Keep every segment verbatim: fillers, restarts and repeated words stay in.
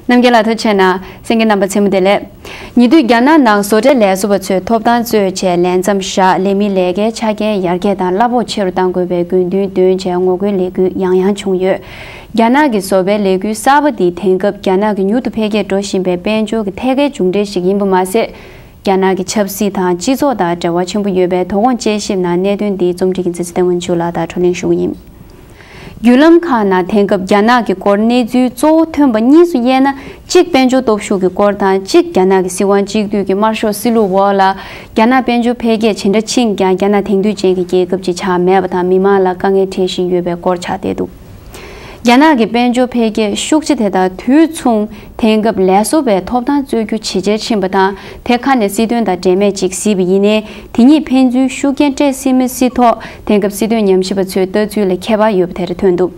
རྣམ་རྒྱལ་ལགས་ཐུགས་རྗེ་ཆེ་གནང་། གསན་མཁན་རྣམ་པ་མཚན་མོ་བདེ་ལེགས། ཉེ་དུས་རྒྱ་ནག་ནང་བཟོ་གྲྭའི་ལས་བཟོ་བ་ཚོས་ཐོབ་ཐང་རྩོད་ཆེད་ལས་མཚམས་བཞག་ལས་མིའི་ལས་ཀའི་ཆ་རྐྱེན་ཡར་རྒྱས་དང་གླ་ཕོགས་ཆེ་རུ་གཏང་དགོས་པའི་དགོས་འདུན་འདོན་ཆེད་ངོ་རྒོལ་ལས་འགུལ་ཡང་ཡང་བྱུང་ཡོད། རྒྱ་ནག་གི་བཟོ་པའི་ལས་འགུལ་གསར་པ་འདི་དེང་སྐབས་རྒྱ་ནག་གི་མྱུར་དུ་འཕེལ་རྒྱས་འགྲོ་བཞིན་པའི་དཔལ་འབྱོར་གྱི་ཐད་ཀའི་མཇུག་འབྲས་ཤིག་ཡིན་པ་མ་ཟད། རྒྱ་ནག་གི་ཆབ་སྲིད་དང་སྤྱི་ཚོགས་དང་འབྲེལ་བ་ཆེན་པོ་ཡོད་པའི་དོ་དགོང་དཔྱད་ཞིབ་ནང་གནད་དོན་འདི་རྩོམ་སྒྲིག་གི་མཛད་ཚེ་བསྟན་འཛིན་ཕྱུག་ལགས་དང་བགྲོ་གླེང་ཞུ་གི་ཡིན། བརྒྱུད་ལམ་ཁག་ནང་དེང་སྐབས་རྒྱ་ནག་གི་སྐོར་གནས་ཚུལ་གཙོ་བོ་ཐོན་པ་གཉིས་སུ་དབྱེ་ན། གཅིག་དཔལ་འབྱོར་སྟོབས་ཤུགས་ཀྱི་སྐོར་དང་། གཅིག་རྒྱ་ནག་གི་སྲིད་དབང་གཅིག་སྡུད་ཀྱི་དམར་ཤོག་སྲིད་ལུགས་འོག་ལ། རྒྱ་ནག་དཔལ་འབྱོར་འཕེལ་རྒྱས་ཇི་འདྲ་ཕྱིན་ཀྱང་། རྒྱ་ནག་དེང་དུས་ཅན་གྱི་རྒྱལ་ཁབ་ཅིག་ཆགས་མེད་པ་དང་། མི་མང་ལ་དཀའ་ངལ་འཕྲད་བཞིན་ཡོད་པའི་སྐོར་ཆགས་བསྡད་འདུག་རྒྱ་ནག་གི་དཔལ་འབྱོར་འཕེལ་རྒྱས་ཤུགས་ཆེ་དེ་དང་དུས་མཚུངས། དེང་སྐབས་ལས་བཟོ་པའི་ཐོབ་ཐང་རྩོད་རྒྱུ་ཇེ་ཆེར་ཕྱིན་པ་དང་། དེ་ཁ་ནས་སྲིད་དོན་དང་འབྲེལ་མེད་ཅིག་གཟིགས་པ་ཡིན་ནའི། དེ་ཉིད་ཕན་ཚུན་ཤུགས་རྐྱེན་སྤྲད་སྲིད་མི་སྲིད་ཐོག་དེང་སྐབས་སྲིད་དོན་ཉམས་ཞིབ་པ་ཚོའི་ལྟ་ཚུལ་ལ་ཁྱད་པར་ཡོད་པ་དེ་རེ་ཐོན་འདུག་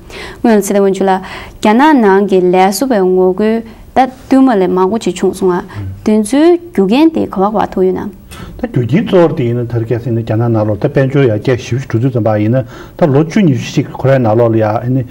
སྔོན་ལ་ཚེ་བརྟན་དབང་ཕྱུག་ལགས། རྒྱ་ནག་ནང་གི་ལས་བཟོ་པའི་ངོ་རྒོལ་ད་བསྟུད་མ་ལས་མང་པོ་ཅིག་བྱུང་སོང་ང་། དེ་ཚོའི་རྒྱུ་རྐྱེན་དེ་ག་བ་ག་བ་ཐུག་ཡོད་ན། ད་རྒྱུ་རྐྱེན་གཙོ་བོ་དེ་ཡིན་ན། ད་རེས་ཁ་སང་ནི་རྒྱ་ནག་ནང་ལོགས་ད་དཔལ་འབྱོར་ཡར་རྒྱས་ཞེ་པོ་ཅིག་འགྲོ་དུས་ཙམ་པ་ཡིན་ན། ད་ལོ་བཅུ་ཉི་ཤུ་ཞིག་གི་ཁོ་རའི་ནང་ལོགས་ལ་ཡ། ཨ་ནི་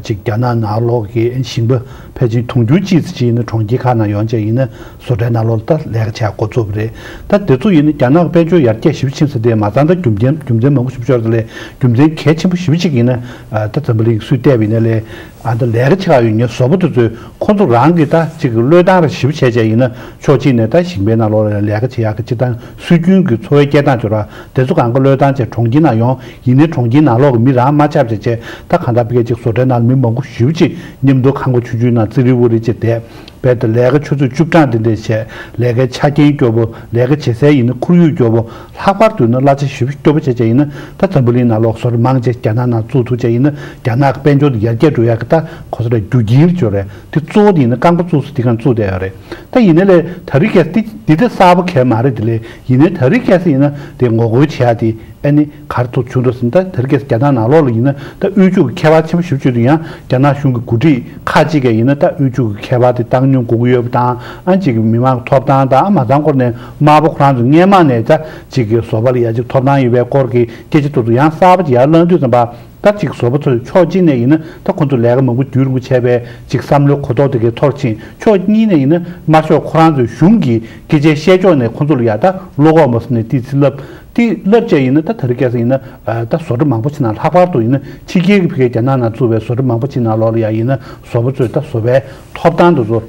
ཅིག་རྒྱ་ནག་ནང་ལོགས་ཀྱི་ཞིང་པ་ཕལ་ཆེར་དུང་ཕྱུར་གཅིག་ཙམ་ཅིག་ཡིན་ན་གྲོང་ཁྱེར་ཁག་ནང་ཡོང་བྱས་ཡིན་ན་བཟོ་གྲྭའི་ནང་ལོགས་ལ་ད་ལས་ཀ་བྱེད་འགོ་བཙུགས་པ་རེད། ད་དེ་ཚོ་ཡིན་ན་རྒྱ་ནག་གི་དཔལ་འབྱོར་ཡར་རྒྱས་ཞེ་པོ་ཕྱིན་ས་དེ་མ་ཚང་། ད་རྒྱུ་མཚན་རྒྱུ་མཚན་མང་པོ་ཞེ་པོ་ཅིག་ཡོད་རེད། ལས་རྒྱུ་མཚན་གལ་ཆེན་པོ་ཞེ་པོ་ཅིག་ཡིན་ན། ཨ། ད་འཛམ་བུ་གླིང་སུས་བལྟས་པ་ཡིན་ན་ལས། ཨ། ད་ལས་ཀ་བྱེད་ཡག་ཡོད་མཁན་བཟོ་པ་དེ་ཚོས་ཁོ་ཚོ་རང་གི་ད་ཅིག་བློས་བཏང་ར་ཞེ་པོ་བྱས་བྱས་ཡིན་ན། ཕྱོགས་གཅིག་ནས་ད་ཞིང་པའི་ནང་ལོགས་ལ་ལས་ཀ་བྱེད་ཡག་གི་སྤྱིར་བཏང་སྲོལ་རྒྱུན་གྱི་འཚོ་བའི་སྐྱེལ་སྟངས་ཅིག་ཡོད་རེད་པ། དེ་ཚོ་གང་ག་བློས་བཏང་བྱས་གྲོང་ཁྱེར་ནང་ཡོང་། ཡིན་ནའི་གྲོང་ཁྱེར་ནང་ལོགས་ཀྱི་མི་རང་མ་ཆགས་བྱས་བྱས། ད་གང་ལྟར་ཕ་གིའི་ཅིག་བཟོ་གྲྭའི་ནང་ལ་མི་མང་པོ་ཞེ་པོ་ཅིག་མཉམ་དུ་ཁང་པ་ཆུང་ཆུང་ནང་ཙི་རི་ཝུ་རི་བྱས་བསྡད། རྦད་དེ་ལས་ཀ་ཆུ་ཚོད་བཅུ་གྲངས་དེ་འདྲ་བྱས། ལས་ཀའི་ཆ་རྐྱེན་སྐྱོ་པོ། ལས་ཀ་བྱེད་སའི་ཡིན་ན་ཁོར་ཡུག་སྐྱོ་པོ། ལྷག་པར་དུ་ཡིན་ན་གླ་ཆ་ཞེ་པོ་སྐྱོ་པོ་བྱས་བྱས་ཡིན་ན། ད་འཛམ་བུ་གླིང་ནང་ལོགས་བཟོ་གྲྭ་མང་ཆེ་རྒྱ་ནག་ནང་བཙུགས་ཐུབ་བྱས་ཡིན་ན། རྒྱ་ནག་གི་དཔལ་འབྱོར་དེ་ཡར་རྒྱས་འགྲོ་ཡག་གི་ད་གོ་ས་ར་རྒྱུ་རྐྱེན་ཅིག་ཡོད་རེད། དེ་གཙོ་བོ་དེ་ཡིན་ན་རྐང་པ་བཙུགས་ས་དེ་གང་བཙུགས་བསྡད་ཡོད་རེད། ད་ཡིན་ནའི་ལས་ད་རེས་ཁ་སང་དེ་དེ་ད་གསར་པ་གང་ཡང་མ་རེད། དེ་ལས་ཡིན་ནའི་ད་རེས་ཁ་སང་ཡིན་ན་དེ་ངོ་རྒོལ་བྱེད་ཡག་དེ། ཨ་ནི་ག་རེ་ཐུག་བྱུང་འདུག་ཟེར་ན། ད་དེ་རིང་ཁ་སང་རྒྱ་ནག་ནང་ལོགས་ལ་ཡིན་ན་ད་དབུལ་ཕྱུག་གི་ཁྱད་པར་ཆེན་པོ་ཞེ་པོ་ཅིག་འདུག་ཡང་རྒྱ་ནག་གཞུང་གི་འགོ་ཁྲིད་ཁག་ཅིག་གིས་ཡིན་ན་ད་དབུལ་ཕྱུག་གི་ཁྱད་པར་དེ་བཏང་སྙོམས་དགོས་ཀྱི་ཡོད་པ་དང་། ཨ་ཅིག་མི་མང་གི་ཐོབ་ཐང་དང་། ཨ་མ་ཚང་ཁོ་ནས་དམར་པོ་ཁོ་རང་ཚོ་སྔོན་མ་ནས་ད་ཅིག་གི་བཟོ་པ་ལ་ཡ་ཅིག་ཐོབ་ཐང་ཡོད་པའི་སྐོར་གྱི་སྐད་ཆ་དེ་ཚོ་ཡང་གསར་པ་ཅིག་ཡར་ལངས་དུས་ཙམ་པ། ད་ཅིག་བཟོ་པ་ཚོ་ཕྱོགས་གཅིག་ནས་ཡིན་ན་ད་ཁོ་ཚོ་ལས་ཀ་མང་པོ་རྒྱུན་རིང་པོ་བྱས་པའི་ཅིག་བསམ་བློའི་གོ་རྟོགས་དེ་གའི་འཐོར་ཕྱིན། ཕྱོགས་གཉིས་ནས་ཡིན་ན་དམར་ཤོག་ཁོ་རང་ཚོའི་གཞུང་གི་སྐད་ཆ་བཤད་ཕྱོགས་ནས་ཁོ་ཚོ་ལ་ཡ་ད་བློ་ཁོག་མ་སོང་ནས་ཏོག་ཙམ་བསླབས། དེ་བསླབས་བྱས་ཡིན་ན་ད་དེ་རིང་ཁ་སང་ཡིན་ན། ཨ། ད་བཟོ་གྲྭ་མང་པོ་ཅིག་ནང་། ལྷག་པར་དུ་ཡིན་ན་ཕྱི་རྒྱལ་གྱི་ཕ་གིའི་རྒྱ་ནག་ནང་བཙུགས་པའི་བཟོ་གྲྭ་མང་པོ་ཅིག་ནང་ལོགས་ལ་ཡ་ཡིན་ན་བཟོ་པ་ཚོས་ད་བཟོ་པའི་ཐོབ་ཐང་དེ་ཚོ་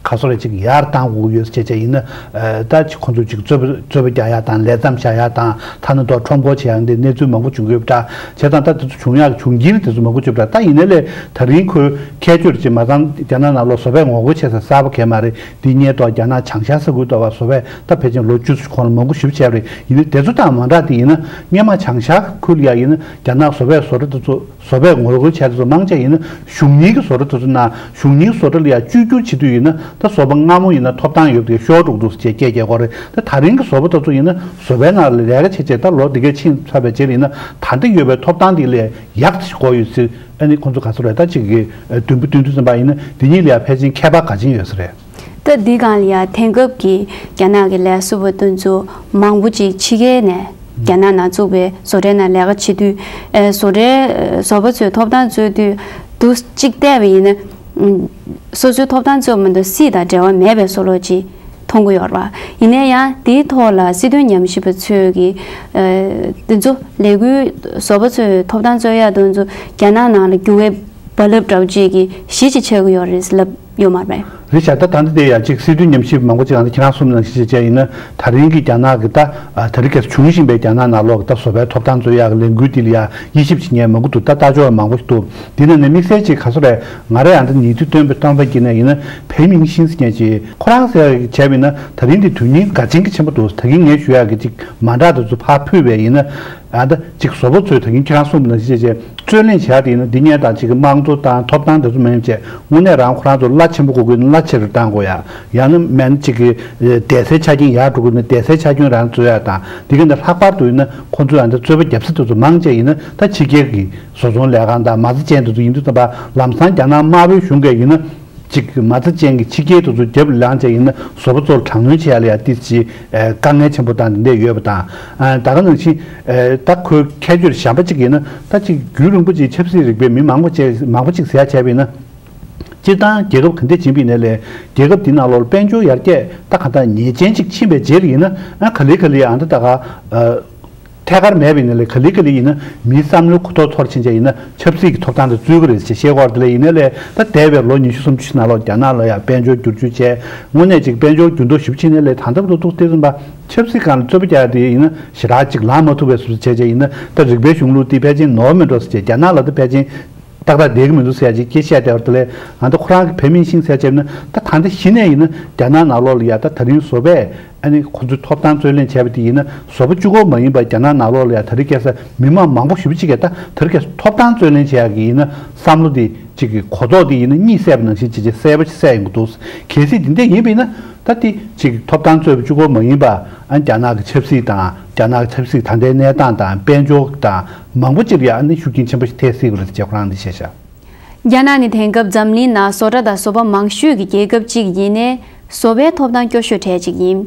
ག་ཚོད་རེ་ཅིག་ཡར་བཏང་དགོས་ཀྱི་ཡོད་ཟེར་བྱས་བྱས་ཡིན་ན། ཨ། ད་ཅིག་ཁོ་ཚོས་ཅིག་རྩོད་པ་རྩོད་པ་རྒྱག་ཡག་དང་། ལས་མཚམས་བཞག་ཡག་དང་། ཐ་ན་དུ་ཁྲོམ་སྐོར་བྱེད་ཡག་འདི་གནས་ཚུལ་མང་པོ་བྱུང་གི་ཡོད་པ་འདྲ། བྱས་ཙང་ད་དེ་ཚོ་བྱུང་ཡག་གི་བྱུང་རྐྱེན་དེ་ཚོ་མང་པོ་ཅིག་ཡོད་པ་འདྲ། ད་ཡིན་ནའི་ལས་ད་རིང་ཁོས་ཁྱད་ཆོས་ཅིག་མ་ཚང་རྒྱ་ནག་ནང་ལོགས་བཟོ་པའི་ངོ་རྒོལ་བྱེད་ས་གསར་པ་གང་ཡང་མ་རེད། འདི་སྔོན་ལ་རྒྱ་ནག་བྱང་ཤར་ས་ཁུལ་ལྟ་བུ་བཟོ་པས་ད་ཕལ་ཆེར་ལོ་བཅུ་ཙམ་གོང་ལ་མང་པོ་ཞེ་པོ་བྱས་པ་རེད། ཡིན་ནའི་དེ་ཚོ་དང་མ་འདྲ་དེ་ཡིན་ན། སྔོན་མ་བྱང་ཤར་ཁུལ་ལ་ཡ་ཡིན་ན་རྒྱ་ནག་བཟོ་པའི་བཟོ་གྲྭ་དེ་ཚོ། བཟོ་པས་ངོ་རྒོལ་བྱས་དེ་ཚོ་མང་ཆེ་ཡིན་ན་གཞུང་གཉེར་གྱི་བཟོ་གྲྭ་དེ་ཚོ་ནང་། གཞུང་གཉེར་བཟོ་གྲྭ་ལ་ཡ་བཅོས་བསྒྱུར་བྱེད་དུས་ཡིན་ན་ད་བཟོ་པ་སྔ་མོ་ཡིན་ན་ཐོབ་ཐང་ཡོད་པ་དེ་ཤོར་འགྲོ་གི་འདུག་ཟེར་བྱས་སྐད་རྒྱག་གི་ཡོད་རེད། ད་ད་རིང་གི་བཟོ་པ་དེ་ཚོ་ཡིན་ན་བཟོ་པའི་ནང་ལ་ལས་ཀ་བྱས་བྱས་ད་ལོ་འདི་ག་ཕྱིན་ཚར་བའི་རྗེས་ལ་ཡིན་ན། ད་ལྟ་ཡོད་པའི་ཐོབ་ཐང་དེ་ལས་ཡག་ཅིག་དགོས་ཡོད་ཟེར། ཨ་ནི་ཁོང་ཚོ་ག་ཚོད་རེད། ད་ཅིག་གི་མདུན་པ་བསྟན་དུས་ཙམ་པ་ཡིན་ན་འདི་གཉིས་ལ་ཡ་ཕལ་ཆེར་ཁྱད་པར་ག་ཅིག་ཡོད་ས་རེད། ད་འདི་སྒང་ལ་ཡ་དེང་སྐབས་ཀྱི་རྒྱ་ནག་གི་ལས་བཟོ་པ་དེ་ཚོ་མང་པོ་ཅིག་ཕྱི་རྒྱལ་ནས་རྒྱ་ནག་ནང་བཙུགས་པའི་བཟོ་གྲྭའི་ནང་ལས་ཀ་བྱེད་དུས། ཨ། བཟོ་གྲྭའི་བཟོ་པ་ཚོའི་ཐོབ་ཐང་རྩོད་དུས་འདུག་ཅིག་བལྟས་པ་ཡིན་ན། ཨ། སོ་སོའི་ཐོབ་ཐང་རྩོད་མ་གཏོགས་སྲིད་དང་འབྲེལ་བ་མེད་པའི་བཟོ་ལུགས་ཅིག་མཐོང་གི་ཡོད་རེད་པ། ཡིན་ནའི་ཡང་དེའི་ཐོག་ལ་སྲིད་དོན་ཉམས་ཞིབ་པ་ཚོས་ཀྱི། ཨ། དེ་ཚོ་ལས་འགུལ་བཟོ་པ་ཚོའི་ཐོབ་ཐང་རྩོད་ཡག་དེ་ཚོ་རྒྱ་ནག་ནང་ལ་འགྱུར་བའི་རྦ་རླབས་འདྲ་བོ་ཅིག་གི་གཞི་ཅིག་ཆགས་ཀྱི་ཡོད་རེད་ལབ་ཡོད་མ་རེད་པས། རེད་ཤག་ད་ད་ལྟ་དེ་ཡ་ཅིག་སྲིད་དོན་ཉམས་ཞིབ་མང་པོ་ཅིག་ལ་ཁྱེད་རང་གསུངས་ནང་བཞིན་བྱས་བྱས་ཡིན་ན། ད་རིང་གི་རྒྱ་ནག་གི་ད། ཨ། ད་རེས་ཁ་སང་བྱུང་བཞིན་པའི་རྒྱ་ནག་ནང་ལོགས་ཀྱི་ད་བཟོ་པའི་ཐོབ་ཐང་རྩོད་ཡག་གི་ལས་འགུལ་འདི་ལ་ཡ་དབྱེ་ཞིབ་བྱེད་མཁན་མང་པོ་འདུག་ད་ལྟ་ཅོག་མང་པོ་ཞིག་འདུག་འདི་ནང་ནས་དམིགས་བསལ་ཅིག་ག་ཚོད་རེད། ང་རང་ཡང་ད་ཉེ་དུས་སྟོན་པའི་སྟོན་པ་དཀྱིལ་ནས་ཡིན་ན་ཕེ་མིང་ཤིན་ཟེར་མཁན་ཅིག་ཁོ་རང་ཟེར་ཡག་བྱས་པ་ཡིན་ན། ད་རིང་འདི་དོན་སྙིང་འགའ་ཅན་གྱི་ཆེན་པོ་འདུག་ད་གིན་ངས་ཞུ་ཡག་གི་ཅིག་མ་འདྲ་དེ་ཚོ་ཕར་ཕུད་པ་ཡིན་ན། ཨ། ད་ཅིག་བཟོ་པ་ཚོས་ད་གིན་ཁྱེད་རང་གསུངས་པ་ནང་བཞིན་བྱས་བྱས་རྩོད་གླེང་བྱེད་ཡག་དེ་ཡིན་ན། འདི་སྔོན་དང་ཅིག་གི་དམངས་གཙོ་དང་ཐོབ་ཐང་དེ་ཚོ་མིན་བྱས། དངོས་གནས་རང་ཁོ་རང་ཚོ་གླ་ཆེན་པོ་དགོས་དགོས་ན་གླ་ཆེ་རུ་བཏང་དགོས་ཡག་ཡང་ན་མིན་ཅིག་གི་བསྡད་སའི་ཆ་རྐྱེན་ཡག་འགྲོ་དགོས་ན་བསྡད་སའི་ཆ་རྐྱེན་རང་བཟོ་ཡག་དང་། འདི་ག་འདི་ལྷག་པར་དུ་ཡིན་ན་ཁོ་ཚོས་ཨ་འདི་རྩོད་པ་རྒྱབ་ས་དེ་ཚོ་མང་ཆེ་ཡིན་ན་ད་ཕྱི་རྒྱལ་གྱི་བཟོ་ཚོང་ལས་ཁང་དང་མ་རྩ་ཅན་དེ་ཚོ་ཡིན་དུས་ཙམ་པ། ལམ་སང་རྒྱ་ནག་དམར་པོའི་གཞུང་གིས་ཡིན་ན། ཅིག་མ་རྩ་ཅན་གྱི་ཕྱི་རྒྱལ་དེ་ཚོ་རྒྱབ་ལངས་བྱས་ཡིན་ན་བཟོ་པ་ཚོར་དྲག་གནོན་བྱེད་ཡག་ལ་ཡ་ཏོག་ཙམ་ཅིག་དཀའ་ངལ་ཆེན་པོ་དང་དེ་འདྲ་ཡོད་པ་དང་། ཨ། ད་ག་ནང་བཞིན། ཨ། ད་ཁོའི་ཁྱད་ཆོས་གཞན་པ་ཅིག་ཡིན་ན། ད་ཅིག་རྒྱུན་རིང་པོ་ཅིག་ཆབ་སྲིད་རིག་པའི་མི་མང་པོ་ཅིག་མང་པོ་ཅིག་ཟེར་ཡག་བྱས་པ་ཡིན་ན། སྤྱིར་བཏང་རྒྱལ་ཁབ་ག་འདྲ་ཕྱིན་པ་ཡིན་ནའི་ལས་རྒྱལ་ཁབ་འདི་ནང་ལོགས་ལ་དཔལ་འབྱོར་ཡར་རྒྱས་ད་ག་འདྲ་ཉེས་ཅན་ཅིག་ཕྱིན་པའི་རྗེས་ལ་ཡིན་ན་ཨ་ག་ལེ་ག་ལེ་ཨ་འདི་ད་ག་ཨ་ཐད་ཀར་མེད་པ་ཡིན་ནའི་ལས་ག་ལེ་ག་ལེ་ཡིན་ན་མིའི་བསམ་བློའི་གོ་རྟོགས་འཐོར་ཕྱིན་བྱས་ཡིན་ན་ཆབ་སྲིད་ཀྱི་ཐོབ་ཐང་དེ་རྩོད་ཀྱི་རེད་ཅེས་བཤད་ཀྱི་ཡོད་རེད། དེ་ལས་ཡིན་ནའི་ལས་ད་འདས་པའི་ལོ་ཉི་ཤུ་སུམ་ཅུ་ནང་ལོགས་རྒྱ་ནག་ལ་ཡང་དཔལ་འབྱོར་བསྒྱུར་བཅོས་བྱས། དངོས་གནས་ཅིག་དཔལ་འབྱོར་འགྱུར་ལྡོག་ཞེ་པོ་ཕྱིན་ནའི་ལས་ད་ལྟ་བར་དུ་ཏོག་ཙམ་ད་ཚོད་པ་ཆབ་སྲིད་སྒང་ལ་རྩོད་པ་རྒྱག་ཡ་དེ་ཡིན་ན་ཞེ་དྲག་ཅིག་ལངས་མ་ཐུབ་པའི་བཟོ་འདྲ་བྱས་བྱས་ཡིན་ན་ད་རིག་པའི་གཞུང་ལུགས་དེ་ཕལ་ཆེར་ནོར་མེད་འགྲོ་ཟེར་བྱས་རྒྱ་ནག་ལ་ད་ཕལ་ཆེར་ཏག་ཏག་བསྡད་ཀྱི་མི་འདུག་ཟེར་ཡ་ཅིག་སྐད་བཤད་བསྡད་པ་དེ་ལས་ང་ད་ཁོ་རང་གི་བོད་མིང་ཤིང་ཟེར་བྱས་ན་ད་ད་ལྟ་གཞི་ནས་ཡིན་ན་རྒྱ་ནག་ནང་ལོགས་ལ་ཡ་ད་ད་རིང་བཟོ་པས་ཨ་ནི་ཁོ་ཚོའི་ཐོབ་ཐང་རྩོད་ལེན་བྱས་པ་དེ་ཡིན་ན་བཟོ་པ་གཅིག་པོ་མ་ཡིན་པར་རྒྱ་ནག་ནང་ལོགས་ལ་ཡ་ད་རིང་ཁ་སང་མི་མང་མང་པོ་ཞེ་པོ་ཅིག་གིས་ད་ད་རིང་ཁ་སང་ཐོབ་ཐང་རྩོད་ལེན་བྱེད་ཡག་གི་ཡིན་ན་བསམ་བློ་དེ་ཅིག་གི་གོ་རྟོགས་དེ་ཡིན་ན་གཉིད་སད་པ་ནང་བཞིན་ཅིག་ཅིག་གསལ་པོ་ཅིག་གསལ་ཡོང་གི་འདུག་གལ་སྲིད་དེ་འདྲ་ཡིན་པ་ཡིན་ན། ད་དེ་གཅིག་ཐོབ་ཐང་རྩོད་པ་གཅིག་པོ་མ་ཡིན་པ་ཨ་རྒྱ་ནག་གི་ཆབ་སྲིད་དང་རྒྱ་ནག་གི་ཆབ་སྲིད་ད་ལྟའི་གནས་སྟངས་དང་དཔལ་འབྱོར་དང་མང་པོ་ཅིག་ལ་ཡང་ཨ་ནི་ཤུགས་རྐྱེན་ཆེན་པོ་ཞིག་ཐེབས་སྲིད་པ་རེད་ཅེས་ཁོ་རང་གིས་བཤད་ཤག་རྒྱ་ནག་ནི་དེང་སྐབས་འཛམ་གླིང་ནང་བཟོ་གྲྭ་དང་བཟོ་པ་མང་ཤོས་ཀྱི་རྒྱལ་ཁབ་ཅིག་ཡིན་ནའི་བཟོ་པའི་ཐོབ་ཐང་སྐྱོ་ཤོས་གྲས་ཅིག་ཡིན།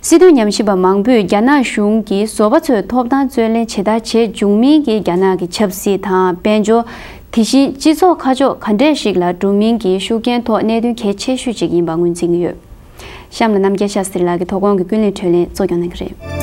སྲིད་དོན་ཉམས་ཞིབ་པ་མང་པོས་རྒྱ་ནག་གཞུང་གིས་བཟོ་པ་ཚོའི་ཐོབ་ཐང་རྩོད་ལེན་བྱེད་ཐབས་བྱེད་བཅུག་མིན་གྱི་རྒྱ་ནག་གི་ཆབ་སྲིད་དང་དཔལ་འབྱོར། དེ་བཞིན་སྤྱི་ཚོགས་ཁ་ཕྱོགས་ག་འདྲས་ཤིག་ལ་འགྲོ་མིན་གྱི་ཤུགས་རྐྱེན་ཐོག་གནད་དོན་གལ་ཆེ་ཤོས་ཅིག་ཡིན་པ་ངོས་འཛིན་གྱི་ཡོད། གཤམ་ལ་རྣམ་རྒྱལ་ཤཱ་སྟྲི་ལགས་ཀྱིས་དོ་དགོང་གི་ཀུན་གླེང་དྲིས་ལན་གཙོ་སྐྱོང་གནང་གི་རེད།